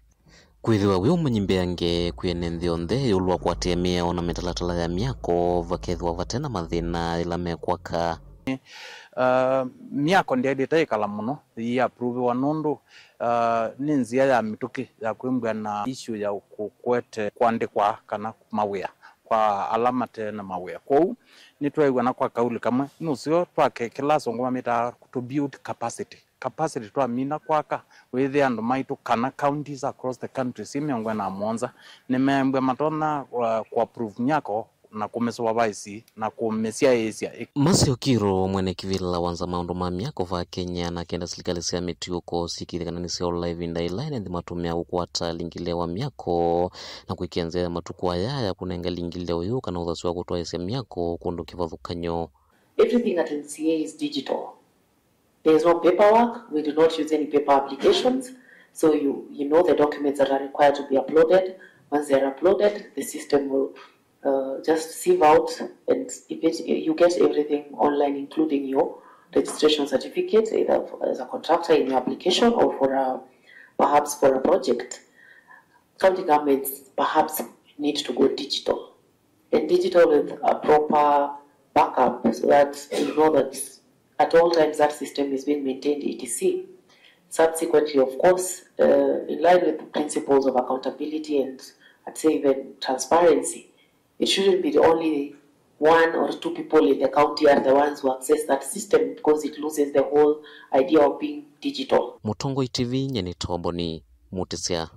Kwĩthĩwa wĩ ũmanyi mbeange kwĩ ene nthĩ yonthe ĩũlũ wa kũatĩĩa mĩao na mĩtalatala ya myako, vakethĩwa vate na mathĩna yĩla mekwaka. Uh, myako ndyaĩlĩte ĩkala mũno yĩapruviwa nũndũ uh, nĩ nzĩa ya mĩtũkĩ ya kwĩmbwa na issue ya kũkwete kũandĩkwa kana mawĩa kwa ala mate na mawĩa. Kwoou nĩtweew'ana kwa kauli kamwe nũseo twake kĩla asũngũ mamĩtaa to build capacity. Capacity twamina kwaka, wĩthĩa andũ maitũ kana counties across the country syĩ mĩongo ĩna na mũonza nĩmeembwa matonya uh, kũapprove myako na kũmĩsupervise na kũmĩsyaĩĩsya. Mercy Okiro, mwene kĩvĩla wa nza maũndũ ma myako va Kenya, nakenda silikalĩ sya mĩtiũko syĩkĩĩthye kana nĩsyaũla ĩvinda yĩla ene nthĩ matũmĩaa kũkwata lingĩlĩa wa myako na kwĩkĩa nzĩa ya matukũ aya ya kũnenga lingĩlĩa ũyũ kana ũthasyo wa kũtwaĩĩsya myako kũndũ kĩvathũkany'o. Everything at N C A is digital. There is no paperwork. We do not use any paper applications. So you, you know the documents that are required to be uploaded. Once they are uploaded, the system will uh, just sieve out and if it, you get everything online, including your registration certificate, either as a contractor in your application or for a, perhaps for a project. County governments perhaps need to go digital. And digital with a proper backup so that you know that at all times that system is being maintained, et cetera. Subsequently, of course, uh, in line with the principles of accountability and I'd say even transparency, it shouldn't be the only one or two people in the county are the ones who access that system because it loses the whole idea of being digital. Mũtongoi T V, nyie nĩ Tomboni Mũtĩsya.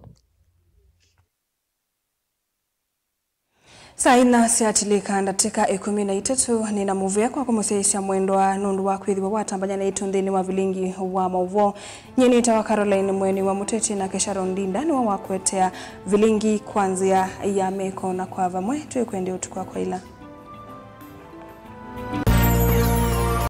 Saa inya syatilĩka ndatĩka ĩkũmi na itatũ, nĩ na mũvea kwa kũmũsyaĩĩsya mwendwa nũndũ wa kwĩthĩwa watambany'a naitũ nthĩnĩ wa vilingi wa maũvoo. Nyie nĩtawa Caroline Mweni wa Mũteti, nake Sharon Ndinda nĩwe wakũetea vilingi kwa nzĩa ya meko, na kwa vamwe twĩkwendea ũtukũ wa kwaĩla.